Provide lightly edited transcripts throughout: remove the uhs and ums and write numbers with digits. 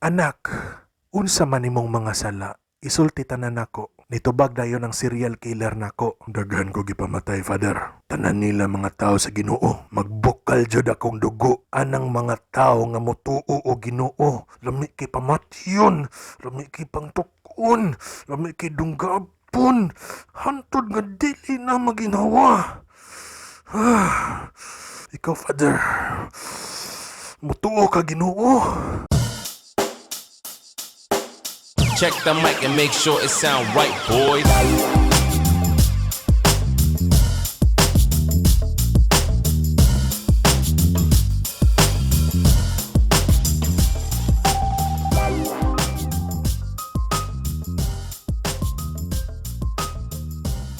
Anak, unsa man imong mga sala, isulti tanan nako. Nitubag dayon ang serial killer nako. Daghan ko gipamatay, Father. Tanan nila mga tao sa Ginoo. Magbukal jud akong dugo anang mga tao nga motuo o Ginoo. Lami kay pamatyon, lami kay pangtukon, lami kay dunggapon. Hantod nga dili na maginawa. Ah, ikaw, Father, mutuo ka Ginoo. Check the mic and make sure it sound right, boys.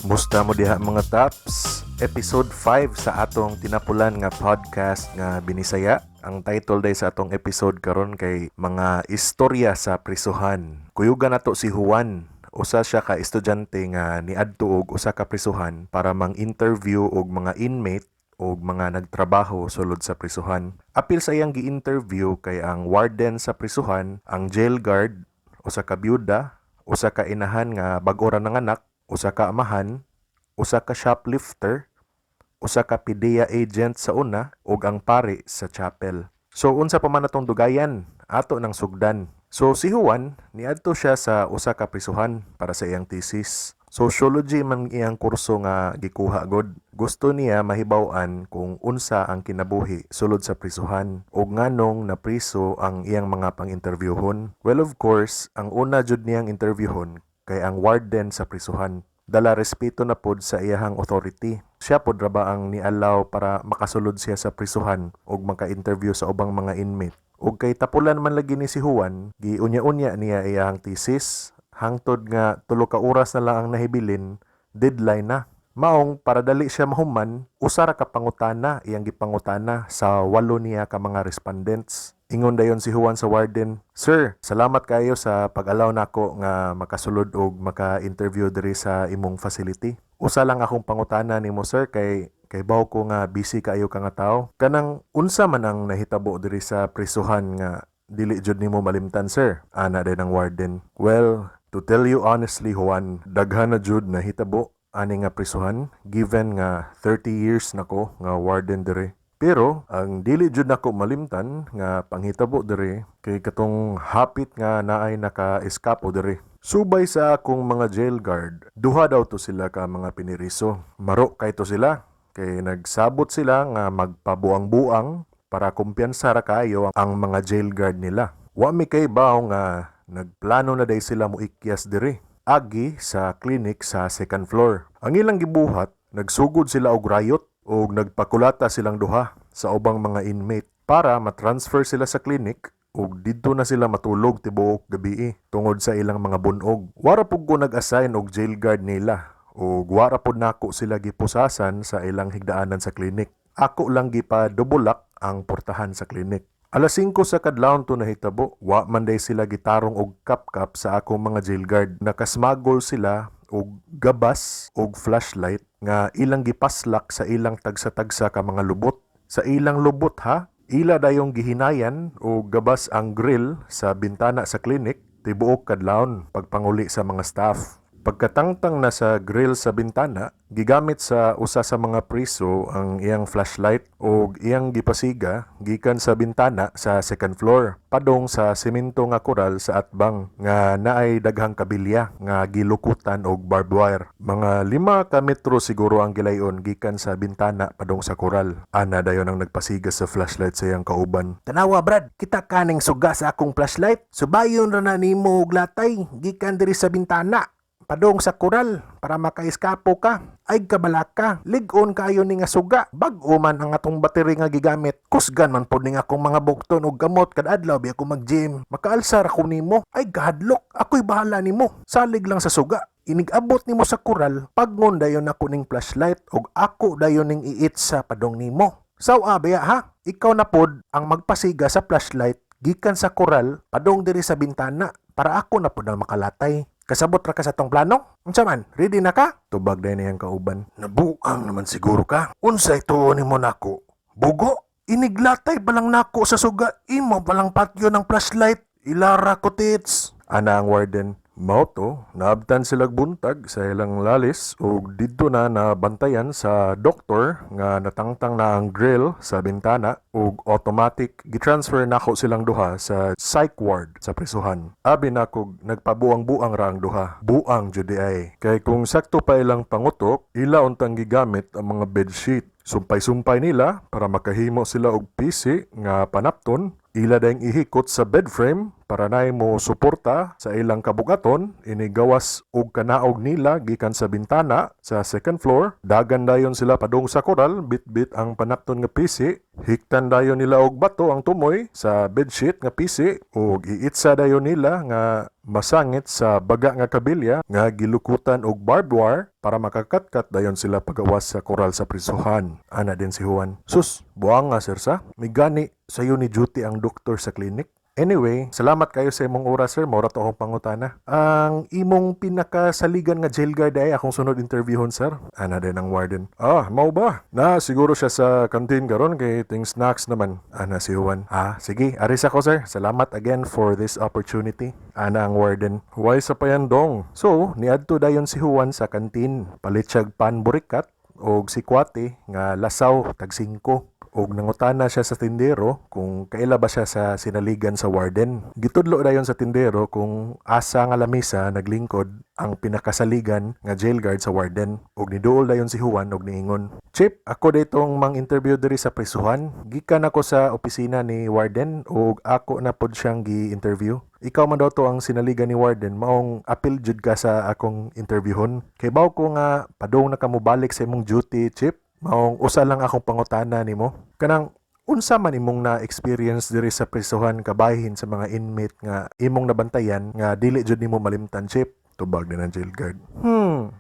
Musta mo diha, mga taps? Episode 5 sa atong tinapulan nga podcast nga Binisaya. Ang title day sa atong episode karon kay Mga Istorya sa Prisuhan. Kuyugan nato si Juan. Usa siya ka estudyante nga niadto og usa ka prisuhan para mang-interview og mga inmate og mga nagtrabaho sulod sa prisuhan. Apil sa iyang gi-interview kay ang warden sa prisuhan, ang jail guard, usa ka byuda, usa ka inahan nga bag-o ra nanganak, usa ka amahan, usa ka shoplifter, usa ka PDEA agent sa una ug ang pari sa chapel. So unsa pa man atong dugayan, ato nang sugdan. So si Juan niadto siya sa usa ka prisuhan para sa iyang thesis. Sociology man iyang kurso nga gikuha god. Gusto niya mahibaw-an kung unsa ang kinabuhi sulod sa prisuhan ug nganong napriso ang iyang mga pang-interviewhon. Well, of course, ang una jud niyang interviewhon kay ang warden sa prisuhan. Dala respeto na pod sa iyahang authority. Siya pod ra ba ang nialaw para makasulod siya sa prisuhan ug maka-interview sa ubang mga inmate. Ug kay tapulan man lagi ni si Juan, giunya-unya niya iyahang thesis hangtod nga 3 ka oras na lang ang nahibilin, deadline na. Maong para dali siya mahuman, usa ra ka pangutana iyang gipangutana sa walo niya ka mga respondents. Ingon dayon si Juan sa warden, "Sir, salamat kayo sa pag-allow nako nga makasulod og maka-interview diri sa imong facility. Usa lang akong pangutana nimo, sir, kay baw ko nga busy kaayo ka nga tawo. Kanang unsa man ang nahitabo diri sa prisuhan nga dili jud nimo malimtan, sir?" Ana din ang warden. "Well, to tell you honestly, Juan, daghan na jud nahitabo ani nga prisuhan given nga 30 years nako nga warden diri. Pero ang dili jud nako malimtan nga panghitabo diri kay katong hapit nga naay naka-eskapo diri. Subay sa akong mga jail guard, duha daw to sila ka mga piniriso. Maro kay to sila kay nagsabot sila nga magpabuang-buang para kumpiyansa ra kaayo ang mga jail guard nila. Wa mi kay baw nga nagplano na day sila moikyas diri agi sa clinic sa second floor. Ang ilang gibuhat, nagsugod sila og riot og nagpakulata silang duha sa ubang mga inmate para matransfer sila sa clinic ug didto na sila matulog tibuok gabii tungod sa ilang mga bunog. Wara pud ko nag-assign og jail guard nila ug wara pud nako sila gipusasan sa ilang higdaanan sa clinic. Ako lang gipadubulak ang portahan sa clinic. Alas 5 sa kadlawon to nahitabo, wa man day sila gitarong og kapkap sa akong mga jail guard. Nakasmagol sila og gabas og flashlight nga ilang gipaslak sa ilang tagsa-tagsa ka mga lubot. Sa ilang lubot ha, ila dayong gihinayan og gabas ang grill sa bintana sa clinic tibuok kadlawon pagpanguli sa mga staff. Pagkatangtang na sa grill sa bintana, gigamit sa usa sa mga priso ang iyang flashlight og iyang gipasiga gikan sa bintana sa second floor padong sa semento nga koral sa atbang nga naay daghang kabilya nga gilukutan og barbed wire. Mga 5 ka metro siguro ang gilayon gikan sa bintana padong sa koral. Ana dayon ang nagpasiga sa flashlight sa iyang kauban. Tanawa, Brad, kita kaning suga sa akong flashlight. Subayon ra na nimo og latay gikan diri sa bintana padong sa koral para makaeskapo ka. Ay kabalaka, lig-on kaayo ni nga suga. Bag-o man ang atong battery nga gigamit. Kusgan man pod ning akong mga bukton og gamot kad adlaw bi ako mag-gym. Makaalsa ra ko nimo. Ay kahadlok, ako'y bahala nimo. Salig lang sa suga. Inig-abot nimo sa koral, pagngon dayon ako ning flashlight og ako dayon ning iitsa padong nimo. Sawa baya ha? Ikaw na pod ang magpasiga sa flashlight gikan sa koral padong diri sa bintana para ako na pod ang makalatay. Kasabot ra ka sa tong plano? Unsa man? Ready na ka? Tubag dayon niyang kauban. Nabuang naman siguro ka. Unsay tuo nimo nako? Bugo? Iniglatay pa lang nako sa suga, imo pa lang patyo ng flashlight. Ilara ko tits. Ana ang warden. Mao to, naabtan silag buntag sa ilang lalis ug didto na nabantayan sa doktor nga natangtang na ang grill sa bintana ug automatic gitransfer nako silang duha sa psych ward sa prisuhan. Abi nako, nagpabuang-buang ra ang duha. Buang jud ay. Kay kung sakto pa ilang pangutok, ila untang gigamit ang mga bedsheet. Sumpay-sumpay nila para makahimo sila og pisi nga panapton. Ila dayong ihikot sa bed frame para nay mo suporta sa ilang kabugaton inigawas og kanaog nila gikan sa bintana sa second floor. Dagan dayon sila padung sa koral bitbit ang panapton nga pisi. Hiktan dayon nila og bato ang tumoy sa bedsheet nga pisi ug iitsa dayon nila nga masangit sa baga nga kabilya nga gilukutan og barbed wire para makakatkat dayon sila pagawas sa koral sa prisuhan. Ana din si Juan. Sus, buang nga, sir, sa. Migani sayo ni duty ang doktor sa clinic. Anyway, salamat kayo sa imong oras, sir. Mao ra to akong pangutana. Ang imong pinakasaligan nga jail guard ay akong sunod interviewon, sir. Ana din ang warden. Ah, mao ba? Na, siguro siya sa canteen karon kay ting snacks naman. Ana si Juan. Ah, sige, aris ako, sir. Salamat again for this opportunity. Ana ang warden. Huway sa payandong. So, niadto dayon si Juan sa canteen. Palit siyag pan burikat og sikwate nga lasaw tag 5 og nangutana siya sa tindero kung kaila ba siya sa sinaligan sa warden. Gitudlo dayon sa tindero kung asa nga lamisa naglingkod ang pinakasaligan nga jail guard sa warden. Og niduol dayon si Juan og niingon, "Chip, ako ditong mang-interview diri sa prisuhan. Gikan ako sa opisina ni warden ug ako na pod siyang gi-interview. Ikaw man daw to ang sinaligan ni warden, maong apil jud ka sa akong interviewhon. Kay baw ko nga padung na ka mobalik sa imong duty, Chip. Maong usa lang akong pangutana nimo. Kanang unsa man imong na-experience diri sa prisuhan kabahin sa mga inmate nga imong nabantayan nga dili jud nimo malimtan, Chip?" Tubag din ang jail guard.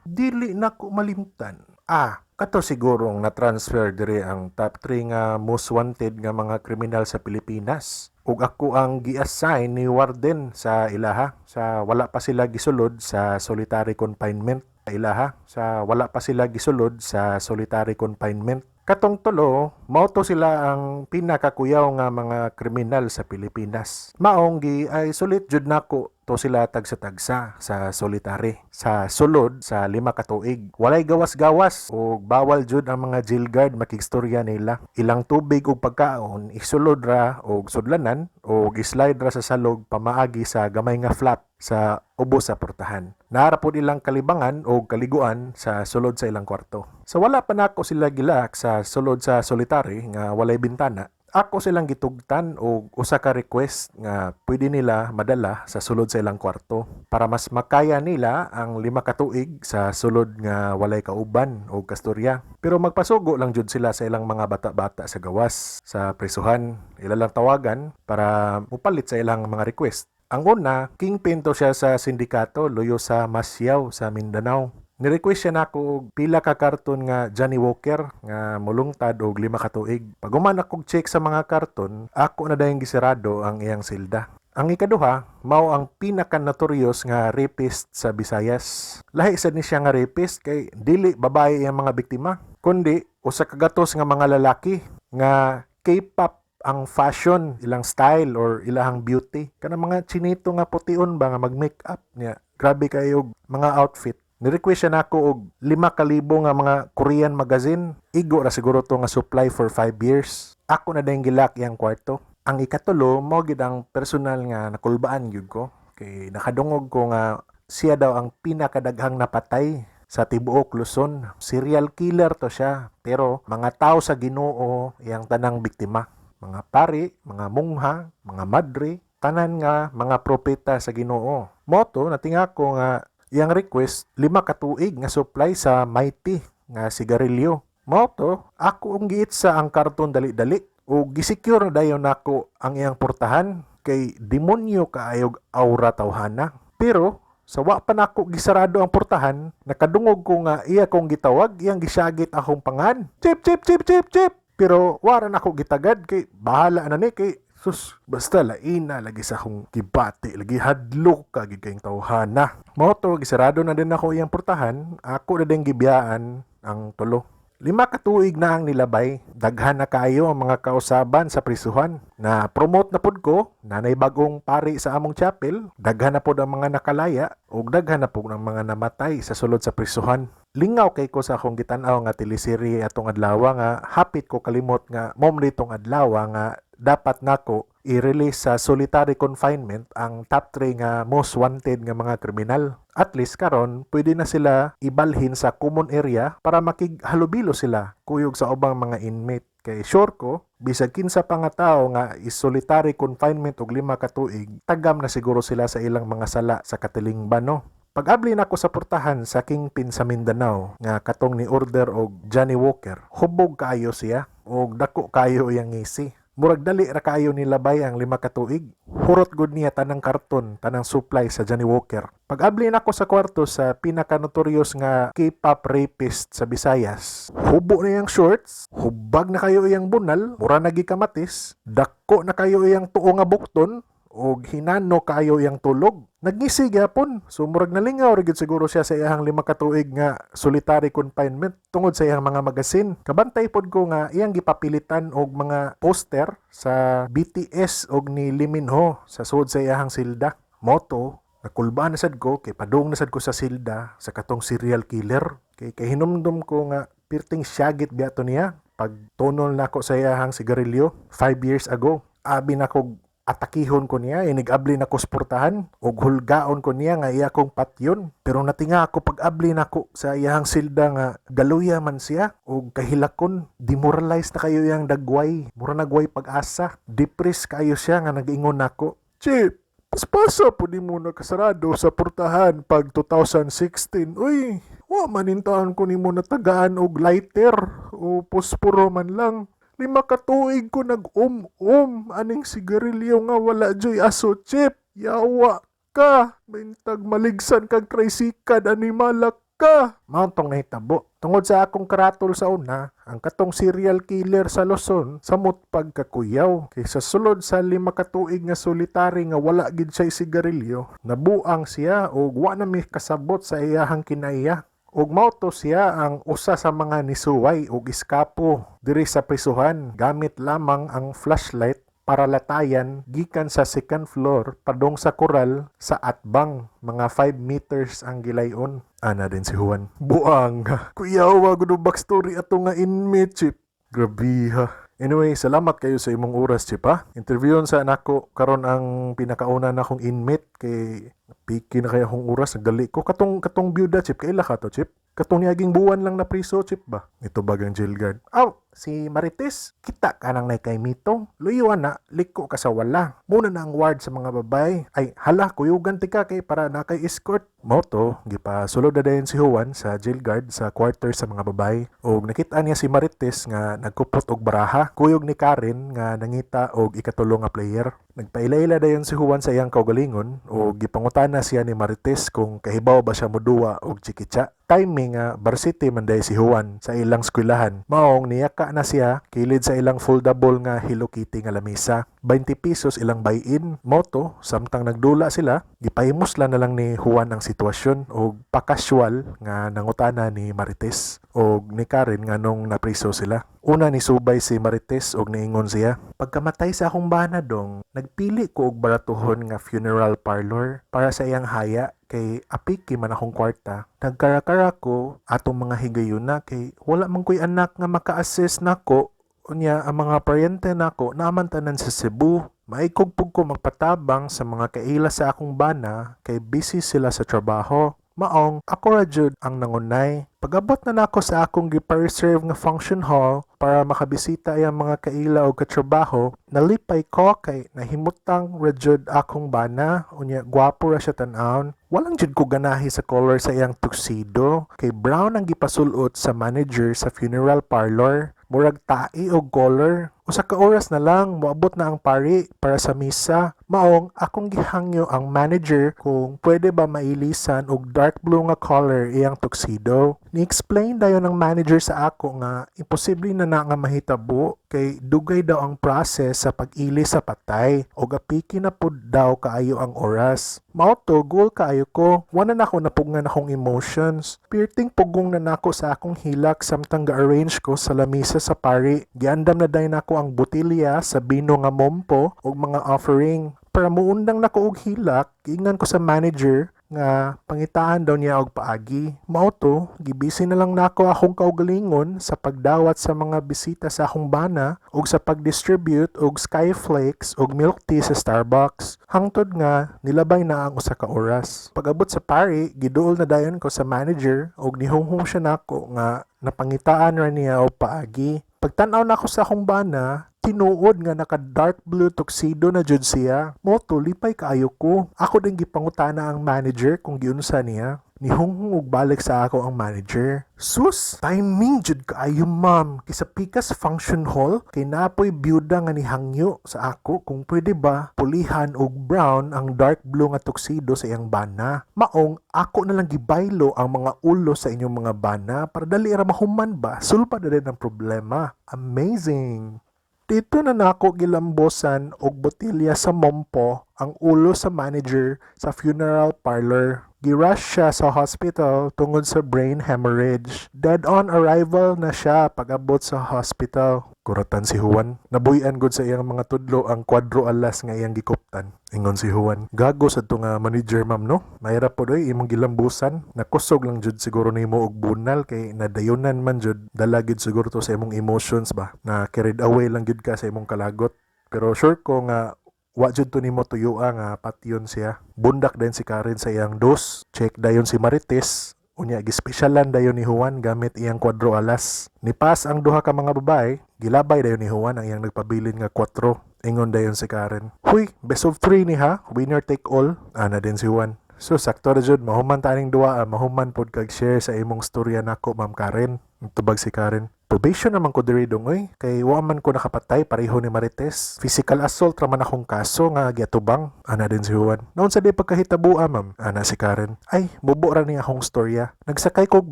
Dili nako malimtan. Ah, kato sigurong na-transfer diri ang top 3 nga most wanted nga mga kriminal sa Pilipinas. Ug ako ang gi-assign ni warden sa ilaha sa wala pa sila gisulod sa solitary confinement. Ilaha sa wala pa sila gisulod sa solitary confinement. Katong tulo, mao to sila ang pinakakuyaw nga mga kriminal sa Pilipinas. Maong gi-isolate jud nako to sila tagsa-tagsa sa solitary sa sulod sa 5 ka tuig. Walay gawas-gawas ug bawal jud ang mga jail guard makigstorya nila. Ilang tubig ug pagkaon isulod ra og sudlanan ug islide ra sa salog pamaagi sa gamay nga flap sa ubos sa portahan. Naa ra pod ilang kalibangan o kaliguan sa sulod sa ilang kwarto. Sa wala pa nako sila gi-lock sa sulod sa solitary nga walay bintana, ako silang gitugtan og usa ka request nga pwede nila madala sa sulod sa ilang kwarto para mas makaya nila ang 5 ka tuig sa sulod nga walay kauban o kastorya. Pero magpasugo lang jud sila sa ilang mga bata-bata sa gawas sa prisuhan. Ila lang tawagan para mupalit sa ilang mga request. Ang una, kingpin to siya sa sindikato luyo sa Masyaw sa Mindanao. Ni-request siya nako og pila ka karton nga Johnny Walker nga mulungtad og 5 ka tuig. Pag human akong check sa mga karton, ako na dayong gisirado ang iyang silda. Ang ikaduha, mao ang pinaka-notorious nga rapist sa Visayas. Lahi sad ni siya nga rapist kay dili babae iyang mga biktima, kundi usa ka gatos nga mga lalaki nga K-pop ang fashion, ilang style or ilahang beauty. Kanang mga chinito nga pution ba nga mag-makeup niya. Grabe kayo mga outfit. Ni-request siya nako og 5,000 nga mga Korean magazine. Igo ra siguro to nga supply for 5 years. Ako na dayong gi-lock iyang kwarto. Ang ikatulo, mao gid ang personal nga nakulbaan gyud ko. Kay nakadungog ko nga siya daw ang pinakadaghang napatay sa tibuok Luzon. Serial killer to siya. Pero mga tao sa Ginoo iyang tanang biktima. Mga pari, mga mungha, mga madre, tanan nga mga propeta sa Ginoo. Mao to natinga ko nga iyang request 5 ka tuig nga supply sa Mighty nga sigarilyo. Mao to, ako ang giitsa ang karton dali-dali ug gisecure na dayon nako ang iyang portahan kay demonyo kaayog aura tawhana. Pero sa wa pa nako gisarado ang portahan, nakadungog ko nga iya kong gitawag, iyang gisyagit akong pangan. "Chip, chip, chip, chip, chip." Pero wara nako gitagad kay bahala na ni kay sus, basta laina lagi sa akong gibati, lagi hadlok ka gid kayong tawhana. Mao to, gisarado na din ako iyang portahan, ako na din gibiyaan ang tulo. 5 ka tuig na ang nilabay. Daghan na kaayo ang mga kausaban sa prisuhan. Na promote na pud ko, nanay bagong pari sa among chapel, daghan na pud ang mga nakalaya ug daghan na pud ang mga namatay sa sulod sa prisuhan. Lingaw kay ko sa akong gitan-aw nga teleserye atong adlaw nga hapit ko kalimot nga mao man tong adlaw nga dapat nako i-release sa solitary confinement ang top 3 nga most wanted nga mga kriminal. At least karon pwede na sila ibalhin sa common area para makighalubilo sila kuyog sa ubang mga inmate. Kay sure ko, bisag kinsa pa nga tawo nga is solitary confinement og 5 ka tuig, tagam na siguro sila sa ilang mga sala sa katilingban, no? Pag-abli nako sa portahan sa kingpin sa Mindanao nga katong ni order og Johnny Walker, hubog kaayo siya og dako kaayo iyang ngisi. Murag dali ra kaayo nilabay ang 5 ka tuig. Hurot gud niya tanang karton, tanang supply sa Johnny Walker. Pag-abli nako sa kwarto sa pinaka-notorious nga K-pop rapist sa Visayas, hubo na iyang shorts, hubag na kayo iyang bunal, mura na kamatis, dako na kayo iyang tuo nga bukton, og hinano kaayo iyang tulog. Nagngisi gyapon. So murag nalingaw ra gyud siguro siya sa iyang 5 ka tuig nga solitary confinement tungod sa iyang mga magasin. Kabantay pod ko nga iyang gipapilitan og mga poster sa BTS og ni Lee Min Ho sa sud sa iyang silda. Mao to, nakulbaan na sad ko kay padung na sad ko sa silda sa katong serial killer. Kay kahinumdum ko nga pirting syagit biya to niya pag tunol nako sa iyahang sigarilyo 5 years ago. Abi nako atakihon ko niya, inig-abli nako sa portahan ug hulgaon ko niya nga iya kong patyon. Pero natinga ako pag-abli nako sa iyahang silda nga galuya man siya ug kahilakon, demoralized na kayo iyang dagway. Mura nagway pag-asa. Depressed kayo siya nga nag-ingon nako, "Chip, paspasa po di mo nakasarado sa portahan pag 2016. Uy, wa man intaon ko nimo natagaan og lighter o posporo man lang. 5 ka tuig ko nag-um-um aning sigarilyo nga wala joy aso, Chip. Yawa ka. Mintag maligsan kag trisikad, animalak ka." Mao tong nahitabo. Tungod sa akong karatol sa una, ang katong serial killer sa Luzon samot pagkakuyaw. Kay sa sulod sa 5 ka tuig nga solitary nga wala gid siya sigarilyo, nabuang siya og wa na mi kasabot sa iyahang kinaiya. Ug mao to siya ang usa sa mga nisuway og iskapo diri sa prisuhan gamit lamang ang flashlight para latayan gikan sa second floor padung sa koral sa atbang, mga 5 meters ang gilayon. Ana din si Juan. Buang. Kuyawa gud backstory ato nga inmate, Chip. Grabe ha. Anyway, salamat kayo sa imong oras, Chip, ha. Interviewon sa nako karon ang pinakauna na akong inmate kay piki na kaya akong oras, nagdali ko. Katong byuda, Chip, kaila ka to, Chip? Katong niaging buwan lang na priso, Chip, ba? Ito bagang jail guard. Aw, si Marites, kita ka nang kay Mitong. Luyuan na, liko ka sa wala. Muna na ang ward sa mga babae. Ay, hala, kuyugan ti ka kay para na kay escort. Mao to, gipasulod na dayon si Juan sa jail guard sa quarter sa mga babae. Og nakita niya si Marites nga nagkupot og baraha. Kuyog ni Karen nga nangita og ikatulo nga player. Nagpaila-ila dayon si Juan sa iyang kaugalingon og gipangutana siya ni Marites kung kahibaw ba siya moduwa og chikicha. Timing nga varsity man day si Juan sa ilang eskwelahan. Maong niyaka na siya kilid sa ilang foldable nga Hello Kitty nga lamisa. 20 pesos ilang buy-in. Mao to, samtang nagdula sila, gipahimuslan na lang ni Juan ang sitwasyon og pa-casual nga nangutana ni Marites og ni Karen nganong napriso sila. Una ni subay si Marites og niingon siya, "Pagkamatay sa akong bana dong, nagpili ko og baratuhon nga funeral parlor para sa iyang haya kay apiki man akong kwarta. Nagkarakara ko atong mga higayuna kay wala man ko'y anak nga maka-assist nako. Unya ang mga paryente nako naaman tanan sa Cebu. Maikog pug ko magpatabang sa mga kaila sa akong bana kay busy sila sa trabaho. Maong ako ra jud ang nangunay. Pag-abot na nako sa akong gipa-reserve nga function hall para makabisita ang mga kaila og katrabaho, nalipay ko kay nahimutang ra jud akong bana, unya gwapo ra siya tan-awon. Walang jud ko ganahi sa color sa iyang tuxedo kay brown ang gipasulot sa manager sa funeral parlor. Murag tai og color." 1 ka oras na lang, moabot na ang pari para sa misa. Maong akong gihangyo ang manager kung pwede ba mailisan og dark blue nga color iyang tuxedo. Ni-explain dayon ang manager sa ako nga imposible na na nga mahitabo kay dugay daw ang process sa pag-ilis sa patay og apiki na pud daw kaayo ang oras. Mao to, guol kaayo ko. Wala na ako napugngan akong emotions. Pirting pugong na nako sa akong hilak samtang ga-arrange ko sa lamisa sa pari. Giandam na dayon nako ang botilya sa bino nga mompo ug mga offering. Para muundang nako og hilak, giingnan ko sa manager nga pangitaan daw niya og paagi. Mao to, gibisi na lang nako akong kaugalingon sa pagdawat sa mga bisita sa akong bana ug sa pag-distribute og Skyflakes ug milk tea sa Starbucks. Hangtod nga nilabay na ang 1 ka oras. Pag-abot sa pari, giduol na dayon ko sa manager ug nihunghong siya nako nga napangitaan ra niya og paagi. Pagtan-aw nako sa akong bana, tinuod nga naka dark blue tuxedo na jud siya. Mao to, lipay kaayo ko. Ako din gipangutana ang manager kung giunsa niya. Nihunghong og balik sa ako ang manager. "Sus, timing jud kaayo, ma'am. Kay sa pikas function hall, kay naa poy byuda nga nihangyo sa ako kung pwede ba pulihan og brown ang dark blue nga tuxedo sa iyang bana. Maong ako na lang gibaylo ang mga ulo sa inyong mga bana para dali ra mahuman ba. Sulpa na din ang problema." Amazing! Dito na nako gilambosan og botilya sa mompo ang ulo sa manager sa funeral parlor. Girush siya sa hospital tungod sa brain hemorrhage. Dead on arrival na siya pag-abot sa hospital. Kuratan si Juan. Nabuy-an gud sa iyang mga tudlo ang kwadro alas nga iyang gikuptan. Ingon si Juan, "Gago sa to nga manager, ma'am, no? Mahirap pod oy imong gilambusan. Nakusog lang jud siguro nimo og bunal kay nadayonan man jud. Dala gid siguro to sa imong emotions ba. Na carried away lang jud ka sa imong kalagot. Pero sure ko nga wa jud to nimo tuyua nga patyon siya." Bundak din si Karen sa iyang dos. Check dayon si Marites. Unya gispesyal dayon ni Juan gamit iyang kwadro alas. Nipas ang duha ka mga babae, gilabay dayon ni Juan ang iyang nagpabilin nga kwatro. Ingon dayon si Karen, "Huy, best of three ni ha, winner take all." Ana din si Juan. "So sakto ra jud, mahuman ta aning duwa, ah, mahuman pod kag share sa imong storya nako, Ma'am Karen." Tubag si Karen, "Probation naman ko diri, dong, oy, kay wa man ko nakapatay pareho ni Marites. Physical assault ra man akong kaso nga giatubang." Ana din si Juan. "Naunsa di pagkahitabua, ma'am?" Ana si Karen. "Ay, mubo ra ni akong storya. Nagsakay kog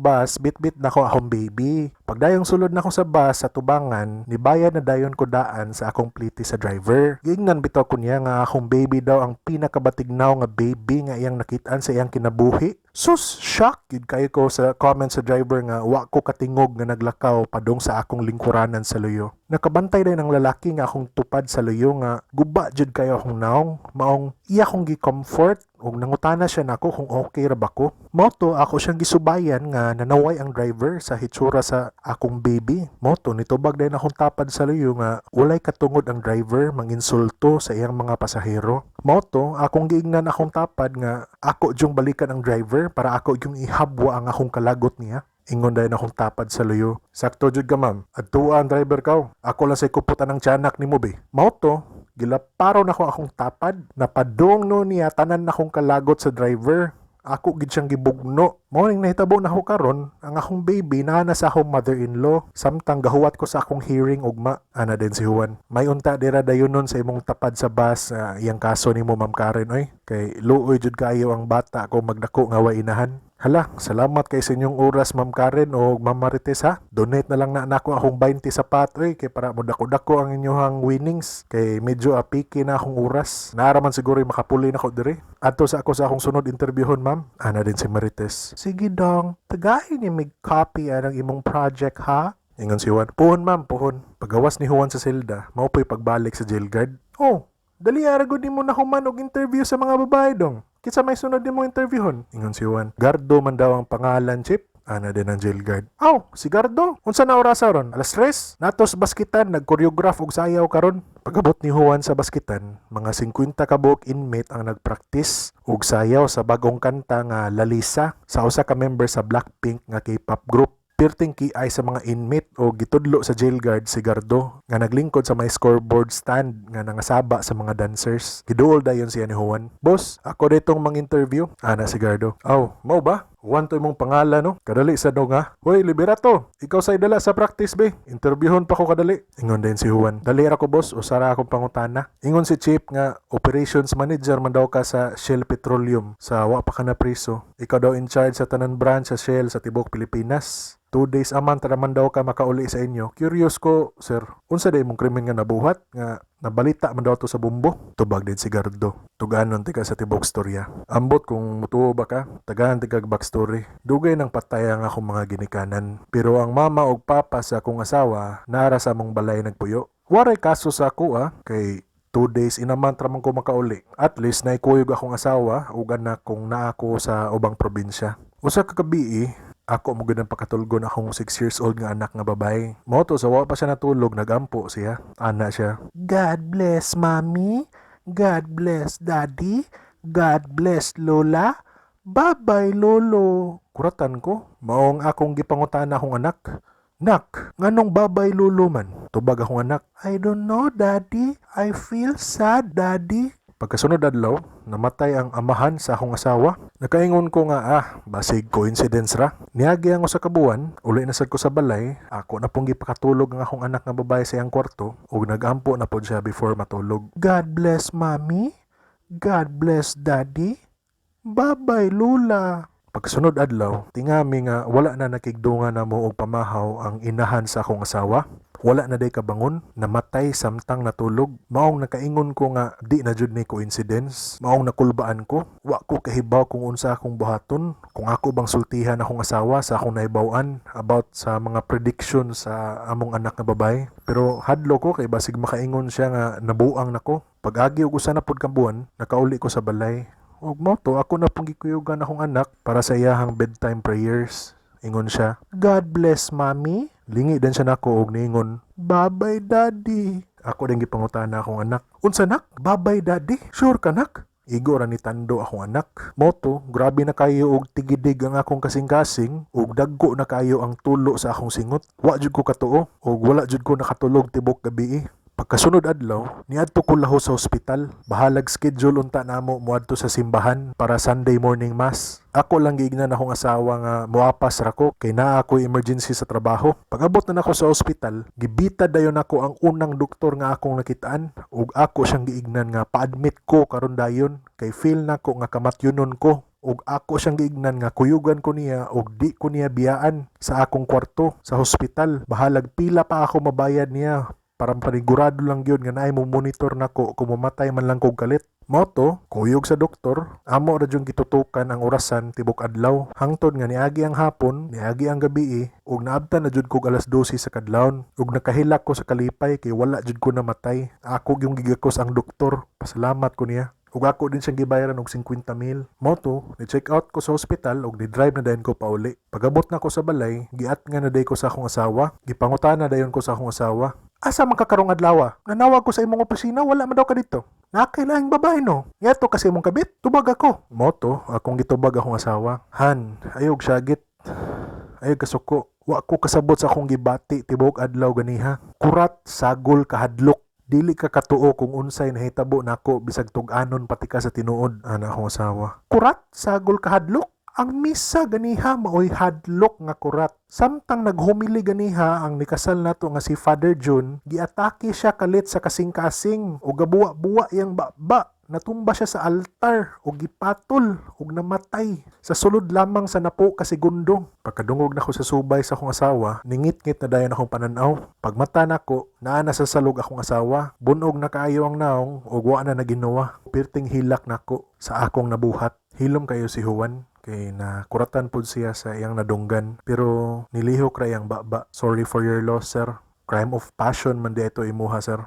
bus, bit-bit nako akong baby. Pagdayong sulod nako sa bus sa tubangan, nibayad na dayon ko daan sa akong plite sa driver. Giingnan bitaw ko niya nga akong baby daw ang pinakabatignaw nga baby nga iyang nakitaan sa iyang kinabuhi. Sus, shock gid kayo ko sa comment sa driver nga wa ko katingog nga naglakaw padung sa akong lingkuranan sa luyo. Nakabantay din ang lalaki nga akong tupad sa luyo nga guba jud kayo akong naong. Maong iya akong gi-comfort ug nangutana siya nako kung okay ra ba ko. Mao to, ako siyang gisubayan nga nanaway ang driver sa hitsura sa akong baby. Mao to, nitubag din akong tapad sa luyo nga walay katungod ang driver manginsulto sa iyang mga pasahero. Mao to, akong giingnan akong tapad nga ako jung balikan ang driver para ako yung ihabwa ang akong kalagot niya. Ingon dayon akong tapad sa luyo, 'Sakto jud ka, ma'am. Adtua ang driver kaw. Ako lang say kuputan ng tiyanak nimo be.' Mao to, gilaparo nako akong tapad. Napadong no niya tanan nakong kalagot sa driver. Ako gid siyang gibugno. Mao ning nahitabo nako karon, ang akong baby naa na sa akong mother-in-law samtang gahuwat ko sa akong hearing ugma." Ana din si Juan. "May unta dira dayon nun sa imong tapad sa bus iyang kaso nimo, Ma'am Karen, oy. Kay luoy jud kaayo ang bata kung magdako nga way inahan. Hala, salamat kay sa inyong oras, Ma'am Karen o Ma'am Marites, ha. Donate na lang na nako akong 20 sa pat oy kay para mo dako-dako ang inyong winnings kay medyo apiki na akong oras. Naara man siguro yung makapuli nako diri. Adto sa ako sa akong sunod interviewhon, ma'am." Ana din si Marites. "Sige dong, tagahin ni mig copy anang imong project ha." Ingon si Juan. "Puhon, ma'am, puhon." Pagawas ni Juan sa selda, mao po'y pagbalik sa jail guard. "Oh, dali ara gud nimo na human og interview sa mga babae, dong. Kinsa may sunod nimo interviewhon?" Ingon si Juan. "Gardo man daw ang pangalan, Chip." Ana din ang jail guard. "Aw, si Gardo. Unsa na orasa ron? Alas 3? Natos baskitan, nag-choreograph og sayaw karon." Pagabot ni Juan sa baskitan, mga 50 ka buok inmate ang nagpractice og sayaw sa bagong kanta nga Lalisa sa usa ka member sa Blackpink nga K-pop group. Pirting kiay sa mga inmate o gitudlo sa jail guard si Gardo nga naglingkod sa may scoreboard stand nga nangasaba sa mga dancers. Giduol dayon siya ni Juan. "Boss, ako ditong mang-interview." Ana si Gardo. "Aw, mao ba? Juan to imong pangalan, no? Kadali sa dong ha. Hoy, Liberato, ikaw sa idala sa practice be. Interviewhon pa ko kadali. Ingon din si Juan. Dali ra ko, boss, usara akong pangutana. Ingon si Chief nga operations manager man daw ka sa Shell Petroleum sa wa pa ka na priso. Ikaw daw in charge sa tanan branch sa Shell sa tibok Pilipinas. 2 days a month raman daw ka makauli sa inyo. Curious ko, sir, unsa day imong krimen nga nabuhat nga nabalita man daw to sa bombo? Tubag din si Gardo. Tuganon tika sa tibok storya. Ambot kung mutuo ba ka, tagaan tika backstory. Dugay nang patay ang akong mga ginikanan. Pero ang mama og papa sa akong asawa, nara sa among balay nagpuyo. Waray kaso sa ako ah, kay 2 days in a month raman ko makauli. At least naikuyog akong asawa ug anak kung naa ko sa ubang probinsya. Usa ka gabii, ako mo gud ang pakatulgon akong 6 years old nga anak nga babae. Mao to sa wa pa siya natulog, nagampo siya. Ana siya. "God bless Mommy. God bless Daddy. God bless Lola. Bye-bye, Lolo." Kuratan ko. Maong akong gipangutana akong anak. "Nak, nganong bye-bye Lolo man?" Tubag akong anak. "I don't know, Daddy. I feel sad, Daddy." Pagkasunod adlaw, namatay ang amahan sa akong asawa. Nakaingon ko nga ah, basig coincidence ra. Niagi ang usa ka buwan, uli na sad ko sa balay, ako na pong gipakatulog ang akong anak nga babae sa iyang kwarto ug nagampo na pod siya before matulog. "God bless Mommy. God bless Daddy. Bye-bye, Lola." Pagkasunod adlaw, tingami nga wala na nakigdungan namo og pamahaw ang inahan sa akong asawa. Wala na day kabangon, namatay samtang natulog. Maong nakaingon ko nga di na jud ni coincidence. Maong nakulbaan ko, wa ko kahibaw kung unsa akong buhaton, kung ako bang sultihan akong asawa sa akong nahibaw-an about sa mga prediction sa among anak nga babae. Pero hadlo ko kay basig makaingon siya nga nabuang nako. Pag-agi og usa na pud ka buwan, nakauli ko sa balay. Ug mao to, ako na pong gikuyugan akong anak para sa iyahang bedtime prayers. Ingon siya, "God bless Mommy." Lingi din siya nako og niingon, "Bye-bye, Daddy." Ako din gipangutana akong anak. "Unsa, nak? Bye-bye, Daddy? Sure ka, nak?" Igo ra ni tando akong anak. Mao to, grabe na kayo og tigidig ang akong kasing-kasing ug dagko na kayo ang tulo sa akong singot. Wa jud ko katuo ug wala jud ko nakatulog tibok gabi. Pagkasunod adlaw, niadto ko lahos sa ospital. Bahalag schedule unta namo moadto sa simbahan para Sunday morning mass. Ako lang giignan akong asawa nga moapas ra ko kay naa ako'y emergency sa trabaho. Pag-abot na nako sa ospital, gibita dayon nako ang unang doktor nga akong nakitaan ug ako siyang giignan nga pa-admit ko karon dayon kay feel nako nga kamatyonon ko, ug ako siyang giignan nga kuyugan ko niya ug di ko niya biyaan sa akong kwarto sa hospital. Bahalag pila pa ako mabayad niya para panigurado lang gyud nga naay mo monitor nako kung mamatay man lang kog kalit. Mao to, kuyog sa doktor, amo ra jud gitutukan ang orasan tibok adlaw. Hangtod nga niagi ang hapon, niagi ang gabi, ug naabtan na jud kog alas 12 sa kadlawon. Ug nakahilak ko sa kalipay kay wala jud ko namatay. Ako yung gigakos ang doktor. Pasalamat ko niya. Ug ako din siyang gibayaran og 50 mil. Mao to, ni-check out ko sa ospital ug ni-drive na dayon ko pauli. Pag-abot na ko sa balay, giat nga na day ko sa akong asawa. Gipangutana dayon ko sa akong asawa. "Asa man ka karong adlaw? Nanawag ko sa imong opisina, wala man daw ka dito. Naa kay laing babae, no? Yato kasi imong kabit, tubag ako." Mao to, akong gitubag akong asawa. "Han, ayog syagit. Ayog kasuko. Wa ko kasabot sa akong gibati tibuok adlaw ganiha. Kurat, sagol, kahadlok. Dili ka katuo kung unsay nahitabo nako bisag tug-anon pati ka sa tinuod," ana akong asawa. "Kurat, sagol, kahadlok? Ang misa ganiha maoy hadlok nga kurat. Samtang naghumili ganiha ang nikasal nato nga si Father June, giatake siya kalit sa kasing-kasing ug gabuwa-buwa iyang baba. Natumba siya sa altar ug gipatol ug namatay sa sulod lamang sa napo ka segundo." Pagkadungog nako sa subay sa akong asawa, ningit-ngit na dayon akong pananaw. Pagmata nako, naa na sa salog akong asawa. Bunog na kaayo ang naong ug wa na naginuwa. Pirting hilak nako sa akong nabuhat. Hilom kayo si Juan kay nakuratan pud siya sa iyang nadunggan, pero nilihok ra iyang baba. Sorry for your loss, sir. Crime of passion man di ito imuha, sir.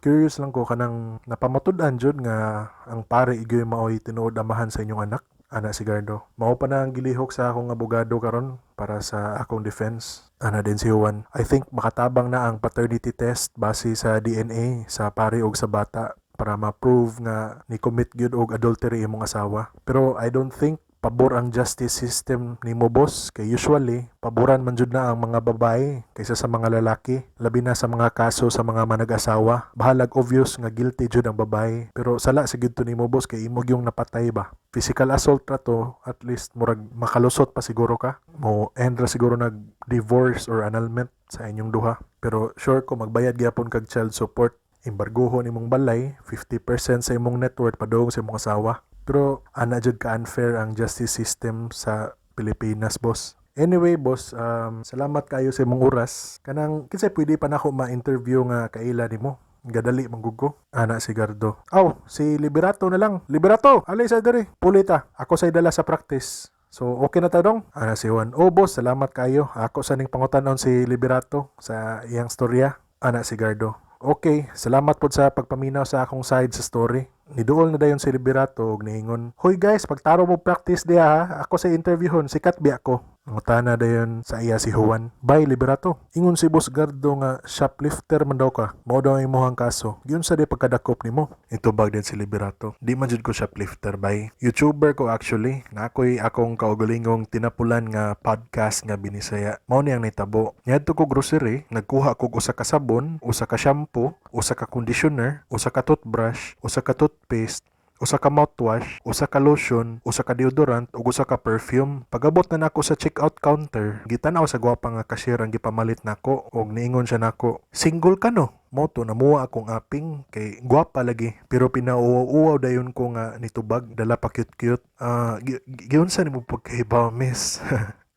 Curious lang ko, kanang napamatud-an jud nga ang pare igyoy maoy tinuod amahan sa inyong anak? Ana si Gardo. "Mao pa na ang gilihok sa akong abogado karon para sa akong defense," ana din si Juan. "I think makatabang na ang paternity test base sa DNA sa pare og sa bata para ma-prove nga ni commit gyud og adultery imong asawa. Pero I don't think Pabor ang justice system nimo, boss, kay usually paboran man jud na ang mga babae kaysa sa mga lalaki, labi na sa mga kaso sa mga manag-asawa. Bahalag obvious nga guilty jud ang babae, pero sala sa gyud to nimo, boss, kay imo gyung napatay ba. Physical assault ra to, at least murag makalusot pa siguro ka. Mo end ra siguro nag divorce or annulment sa inyong duha. Pero sure ko magbayad gyapon kag child support, embargohon imong balay, 50% sa imong net worth padung sa imong asawa. Pero ana jud ka unfair ang justice system sa Pilipinas, boss. Anyway, boss, salamat kayo sa imong oras. Kanang kinsay pwede pa nako ma-interview nga kaila nimo? Gadali man gud ko. Ana si Gardo. Aw, si Liberato na lang. Liberato, alay sa diri. Pulita. Ako say dala sa practice. So, okay na ta, dong? Ana si Juan. Oh, boss, salamat kayo. Ako sa ning pangutanon si Liberato sa iyang storya. Ana si Gardo. Okay, salamat pod sa pagpaminaw sa akong side sa story. Niduol na dayon si Liberato og niingon, "Hoy guys, pagtaro mo practice diha ha. Ako sa interviewhon, sikat biya ko." Nangutana dayon sa iya si Juan. "Bye, Liberato. Ingon si Boss Gardo nga shoplifter man daw ka. Mao daw ang imong kaso. Giunsa di pagkadakop nimo?" Itubag din si Liberato. "Di man jud ko shoplifter, bay. YouTuber ko actually. Nakoy akong kaugalingong tinapulan nga podcast nga Binisaya. Mao ni ang nitabo. Niadto ko grocery, nagkuha kog usa ka sabon, usa ka shampoo, usa ka conditioner, usa ka toothbrush, usa ka toothpaste, usa ka mouthwash, usa ka lotion, usa ka deodorant ug usa ka perfume. Pagabot na nako sa checkout counter, gitan-aw sa gwapa nga cashier ang gipamalit nako ug niingon siya nako, 'Single ka, no?' Mao to namuha akong aping kay gwapa lagi, pero pinauwaw-uwaw dayon ko nga nitubag dala pa cute-cute. 'Ah, giunsa nimo pagkahibaw, miss?'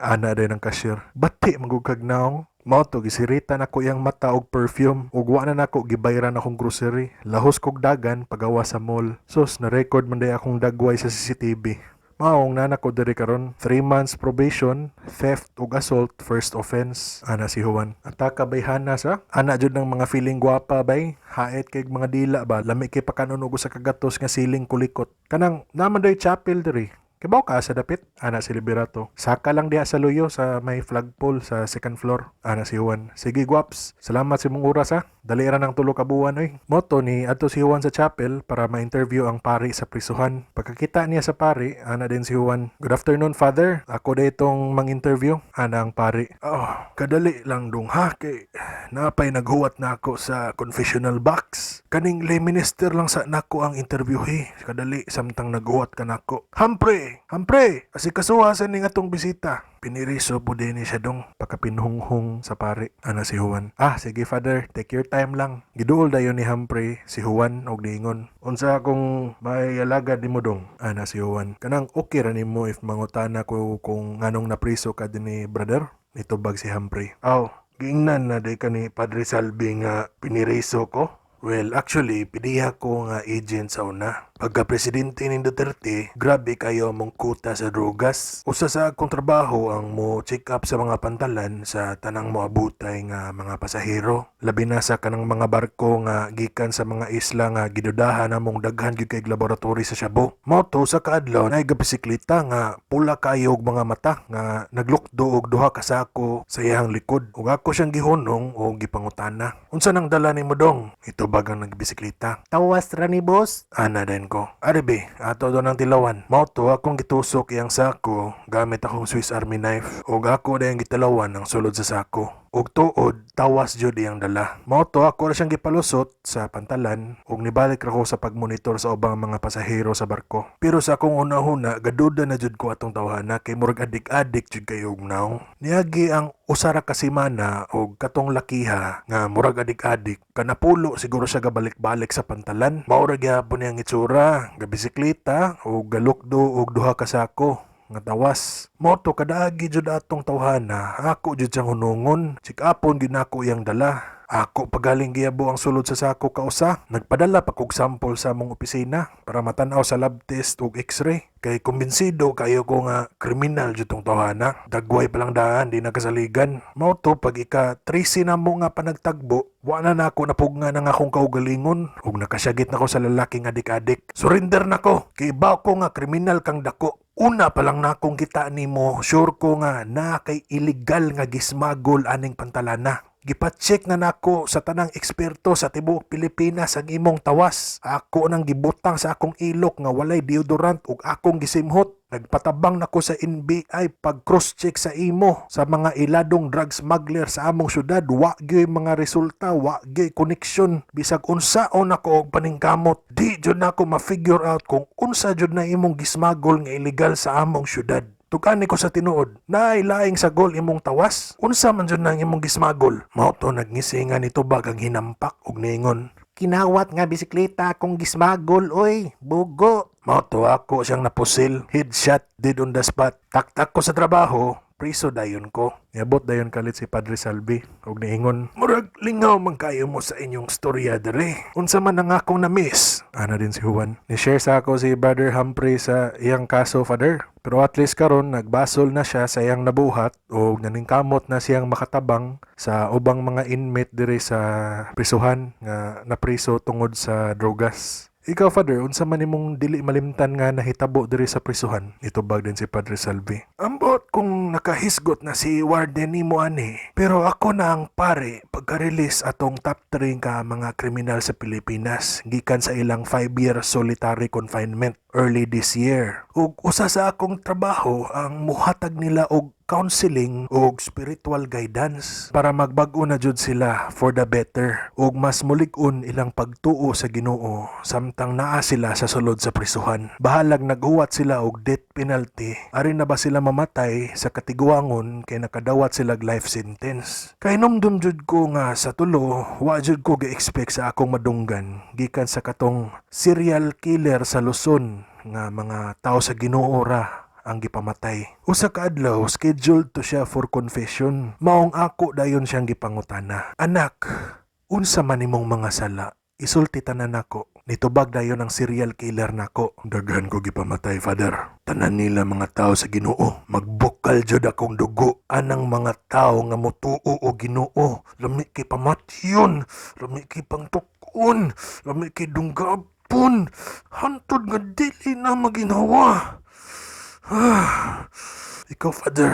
Ana dayon ang cashier. 'Bati man gud kag naong.' Mao to gisirita nako iyang mata og perfume ug wa na nako gibayran akong grocery. Lahos kog dagan pagawa sa mall. Sus, na-record man day akong dagway sa CCTV. Maong naa na ko diri karon, 3 months probation, theft ug assault first offense." Ana si Juan. "Ataka bay Hana sa? Ana jud ng mga feeling gwapa bay. Hait kay mga dila ba. Lami kay pakanon og usa ka gatos nga siling kulikot. Kanang naman day chapel diri. Kibaw ka sa dapit?" Ana si Liberato. "Saka lang diha sa Luyo sa may flagpole sa second floor." Ana si Juan. "Sige, guwaps. Salamat sa imong oras ha. Dali ra ng 3 ka buwan oy." Mao to ni adto si Juan sa chapel para ma-interview ang pari sa prisuhan. Pagkakita niya sa pari, ana din si Juan. "Good afternoon, Father. Ako da itong mang-interview." Ana ang pari. "Oh, kadali lang dong ha kay napay naghuwat na ako sa confessional box. Kaning lay minister lang sa nako ang interviewhe. Kadali samtang naghuwat ka nako. Humphrey! Humphrey! Asikasuha sa ning atong bisita. Piniriso po din siya dong." Pakapinhunghong sa pari. Ana si Juan. "Ah, sige Father, take your time lang." Giduol dayon ni Humphrey si Juan og niingon. "Unsa akong may alagad nimo, dong?" Ana si Juan. "Kanang okay ra nimo if mangutana ko kung nganong napriso ka dinhi, brother?" Nitubag si Humphrey. "Aw, giingnan na day ka ni Padre Salvi nga piniriso ko. Well, actually, pidiha ko nga agent sa una. Pagka presidente ni Duterte, grabe kayo mong kuta sa drogas. Usa sa akong trabaho ang mo check up sa mga pantalan sa tanang moabutay nga mga pasahero. Labi na sa kanang mga barko nga gikan sa mga isla nga gidudahan namong daghan gyud kay laboratory sa shabu. Mao to sa kaadlaw na bisikleta nga pula kayo og mga mata nga naglukdo og duha ka sako sa iyang likod. Ug ako siyang gihunong og gipangutana. 'Unsa nang dala nimo, dong?' Itubag ang nagbisikleta. 'Tawas ra ni, boss.' Ana din ko. 'Ari be, ato do ng tilawan.' Mao to akong gitusok iyang sako gamit akong Swiss Army knife ug ako dayong gitilawan ang sulod sa sako. Ug tuod, tawas jud iyang dala. Mao to ako ra siyang gipalusot sa pantalan ug nibalik ra ko sa pagmonitor sa ubang mga pasahero sa barko. Pero sa akong una-una, gaduda na jud ko atong tawhana kay murag adik-adik jud kayo og nawong. Niagi ang usa ra ka semana og katong lakiha nga murag adik-adik kanapulo siguro siya gabalik-balik sa pantalan. Mao ra gyapon niyang itsura, gabisikleta ug galukdo og duha ka sako nga tawas. Mao to kadaagi jud atong tawhana, ako jud siyang hunungon. Check-upon gyud nako iyang dala. Ako pagaling giyabo ang sulod sa sako kausa. Nagpadala pa kog sample sa among opisina para matan-aw sa lab test ug x-ray. Kay kumbinsido kayo ko nga kriminal jud tong tawhana. Dagway pa lang daan, di nakasaligan. Mao to pag ika 13 na mo nga panagtagbo, wa na nako napugna ng akong kaugalingon ug nakasyagit nako sa lalaking adik-adik. Surrender nako kay ibaw ko nga kriminal kang dako. Una pa lang nakong kita nimo, sure ko nga na kay illegal nga gismagol aning pantalana. Gipa-check na nako sa tanang eksperto sa tibuok Pilipinas ang imong tawas. Ako nang gibutang sa akong ilok nga walay deodorant ug akong gisimhot. Nagpatabang nako sa NBI pag cross-check sa imo sa mga iladong drug smuggler sa among syudad. Wa gyud mga resulta, wa gyud connection. Bisag unsaon nako og paningkamot, di jud nako ma-figure out kung unsa jud na imong gismagol nga illegal sa among syudad. Tug-ani ko sa tinuod, naay laing sagol imong tawas. Unsa man jud nang imong gismagol? Mao to nagngisi nga nitubag ang hinampak og niingon, "Kinawat nga bisikleta akong gismagol, oy, bugo." Mao to ako siyang napusil, headshot, dead on the spot. Taktak ko sa trabaho, priso dayon ko. Niabot dayon kalit si Padre Salvi ug niingon, "Murag lingaw man kayo mo sa inyong storya dere. Unsa man ang akong na-miss?" Ana din si Juan. Ni-share sa ako si Brother Humphrey sa iyang kaso, Father. Pero at least karon nagbasol na siya sa iyang nabuhat o naningkamot na siyang makatabang sa ubang mga inmate diri sa prisuhan nga napriso tungod sa drogas. "Ikaw, Father, unsa man imong dili malimtan nga nahitabo diri sa prisuhan?" Nitubag din si Padre Salvi. "Ambot kung nakahisgot na si warden nimo ani. Pero ako na ang pare pagka-release atong top 3 ka mga kriminal sa Pilipinas gikan sa ilang 5-year solitary confinement early this year. Ug usa sa akong trabaho ang muhatag nila og counseling ug spiritual guidance para magbag-o na jud sila for the better ug mas mulig-on ilang pagtuo sa Ginoo samtang naa sila sa sulod sa prisuhan. Bahalag naghuwat sila og death penalty, ari na ba sila mamatay sa katiguangon kay nakadawat sila life sentence. Kay numdum jud ko nga sa tulo, wa jud ko gi-expect sa akong madunggan gikan sa katong serial killer sa Luzon nga mga tao sa Ginoo ra ang gipamatay. Usa ka adlaw, scheduled to siya for confession. Maong ako dayon siyang gipangutana. 'Anak, unsa man imong mga sala? Isulti tanan nako.' Nitubag dayon ang serial killer nako. 'Daghan ko gipamatay, Father. Tanan nila mga tao sa Ginoo. Magbukal jud akong dugo anang mga tao nga motuo o Ginoo. Lami kay pamatyon, lami kay pangtukon, lami kay dunggapon. Hantod nga dili na maginhawa. Ah, ikaw, Father,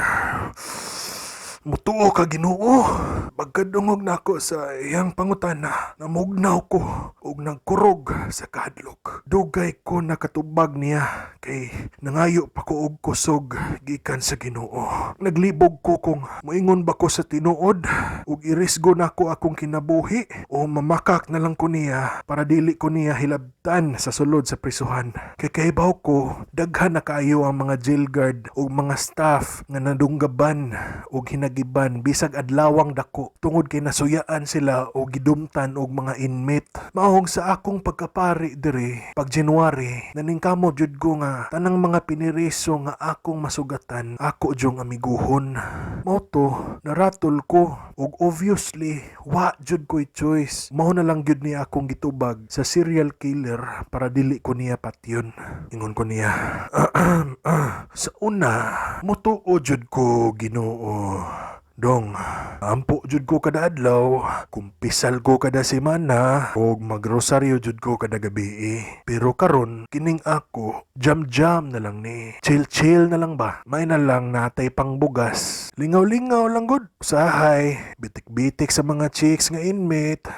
mutuo ka Ginoo?' Pagkadungog nako sa iyang pangutana, namugnaw ko ug nagkurog sa kahadlok. Dugay ko nakatubag niya kay nangayo pa ko og kusog gikan sa Ginoo. Naglibog ko kung moingon ba ko sa tinuod ug irisgo nako akong kinabuhi o mamakak na lang ko niya para dili ko niya hilabtan sa sulod sa prisuhan. Kay kahibaw ko, daghan na kaayo ang mga jail guard ug mga staff nga nadunggaban ug hinagiban bisag adlawang dako tungod kay nasuyaan sila o gidumtan og mga inmate. Maong sa akong pagkapari diri pag January, naningkamot jud ko nga tanang mga piniriso nga akong masugatan, ako jung amiguhon. Mao to, naratol ko ug obviously wa jud ko'y choice. Mao na lang gyud niya akong gitubag sa serial killer para dili ko niya patyon. Ingon ko niya, 'Sa una, mutuo jud ko Ginoo. Dong, ampo jud ko kada adlaw, kumpisal ko kada semana, ug magrosaryo jud ko kada gabi. Pero karon kining ako, jam-jam na lang ni. Chill-chill na lang ba? May na lang natay pang bugas. Lingaw-lingaw lang gud. Usahay, bitik-bitik sa mga chicks nga inmate.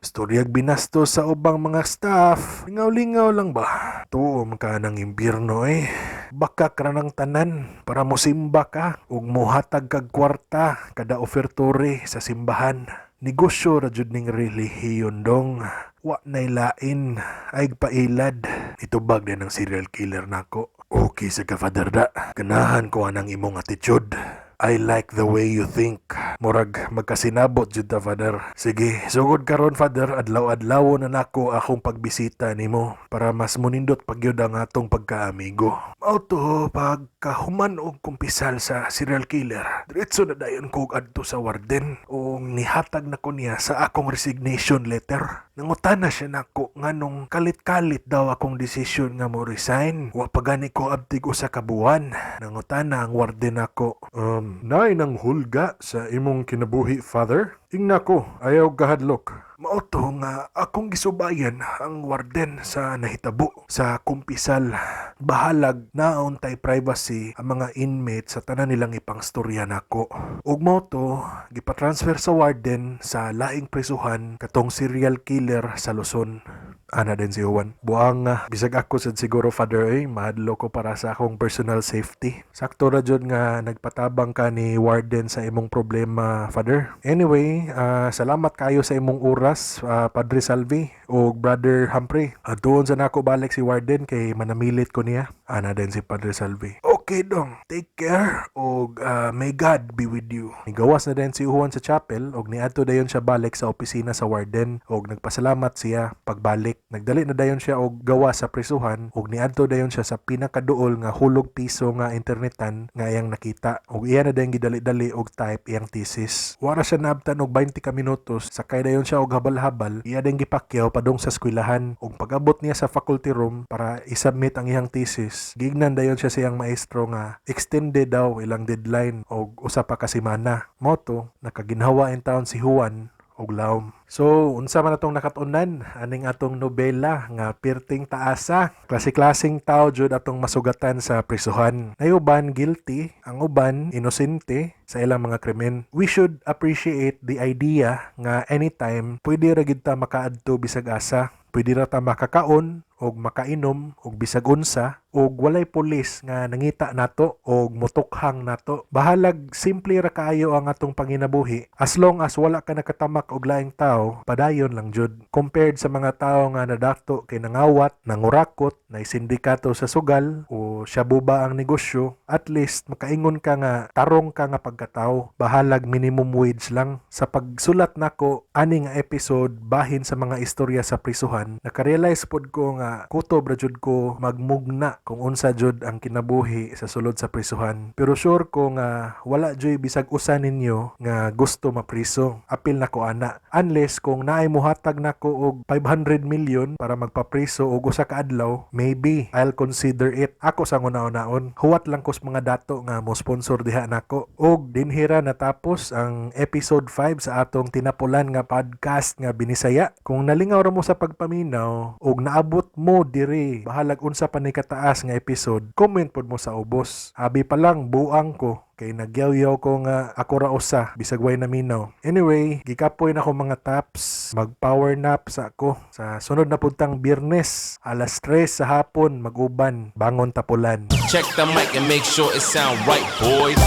Storyag binastos sa ubang mga staff. Lingaw-lingaw lang ba? Tuo man ka ng impyerno eh. Bakak ra ng tanan para mosimba ka ug mohatag kag kwarta kada ofertory sa simbahan. Negosyo ra jud ning relihiyon, dong. Wa nay lain, ay pailad.' Itubag din ang serial killer nako. 'Okay sa ka, Father, da. Ganahan ko anang imong attitude. I like the way you think. Murag magkasinabot jud ta, Father. Sige, sugod karon, Father, adlaw-adlaw na nako akong pagbisita nimo para mas munindot pagyud ang atong pagkaamigo.' Mao to, pagkahuman og kumpisal sa serial killer, diretso na dayon ko og adto sa warden ug nihatag na ko niya sa akong resignation letter. Nangutana siya nako nganong kalit-kalit daw akong desisyon nga mo resign. Wa pa gani ko abtig usa ka buwan. Nangutana ang warden nako, 'Naay nanghulga sa imong kinabuhi, Father? Ingna ko, ayaw kahadlok. Mao to nga akong gisubayan ang warden sa nahitabo sa kumpisal. Bahalag naa untay privacy ang mga inmate sa tanan nilang ipangstorya nako. Ug mao to, gipa-transfer sa warden sa laing prisuhan katong serial killer sa Luzon. Ana din si Juan. Buang nga, bisag ako sad siguro, Father, eh, mahadlok ko para sa akong personal safety. Sakto ra jud nga nagpatabang ka ni warden sa imong problema, Father. Anyway, salamat kayo sa imong oras, Padre Salvi o Brother Humphrey. Doon sa nako balik si warden kay manamilit ko niya. Ana din si Padre Salvi. "Okay dong, take care og may God be with you." Nigawas na din si Juan sa chapel og niadto dayon siya balik sa opisina sa warden og nagpasalamat siya pagbalik. Nagdali na dayon siya og gawas sa prisuhan og niadto dayon siya sa pinakaduol nga hulog piso nga internetan nga iyang nakita og iya na dayon gidali-dali og type iyang thesis. Wara siya naabtan og 20 ka minutos, sakay dayon siya og habal-habal, iya dayon gipakyaw padung sa eskwelahan og pag-abot niya sa faculty room para i-submit ang iyang thesis, gignan dayon siya sa iyang maestro nga extended daw ilang deadline og usa pa ka semana. Mao to, nakaginhawa intawon si Juan og lawom. So, unsa man atong nakat-unan aning atong nobela nga pirting taasa? Klase-klaseng tao jud atong masugatan sa prisuhan. Nay uban guilty, ang uban inosente sa ilang mga krimen. We should appreciate the idea nga anytime pwede ra gid ta makaadto bisag asa. Pwede ra ta makakaon og makainom og bisag unsa og walay pulis nga nangita nato og motukhang nato. Bahalag simple ra kaayo ang atong panginabuhi. As long as wala ka nakatamak og laing tao, padayon lang jud. Compared sa mga tao nga nadato kay nangawat, nangurakot, nay sindikato sa sugal o shabu ba ang negosyo, at least makaingon ka nga tarong ka nga pagkatao. Bahalag minimum wage lang. Sa pagsulat nako ani nga episode bahin sa mga istorya sa prisuhan, nakarealize pod ko nga kutob ra jud ko magmugna kung unsa jud ang kinabuhi sa sulod sa prisuhan. Pero sure ko nga wala juy bisag usa ninyo nga gusto mapriso. Apil nako ana. Unless kung naay muhatag nako og 500 million para magpapriso og usa ka adlaw, maybe I'll consider it. Ako sa una-unaon. Huwat lang ko sa mga dato nga mo sponsor diha nako. Og dinhira natapos ang episode 5 sa atong tinapulan nga podcast nga Binisaya. Kung nalingaw ra mo sa pagpaminaw og naabot mo diri, bahalag unsa pa ni kataas nga episode, comment pod mo sa ubos. Abi pa lang buang ko kay nagyaw-yaw ko nga ako ra usa bisag way naminaw. Anyway, gikapoy na ko, mga taps, mag power nap sa ako. Sa sunod na puntang Biyernes, alas 3 sa hapon mag-uban, bangon tapulan. Check the mic and make sure it sound right, boys.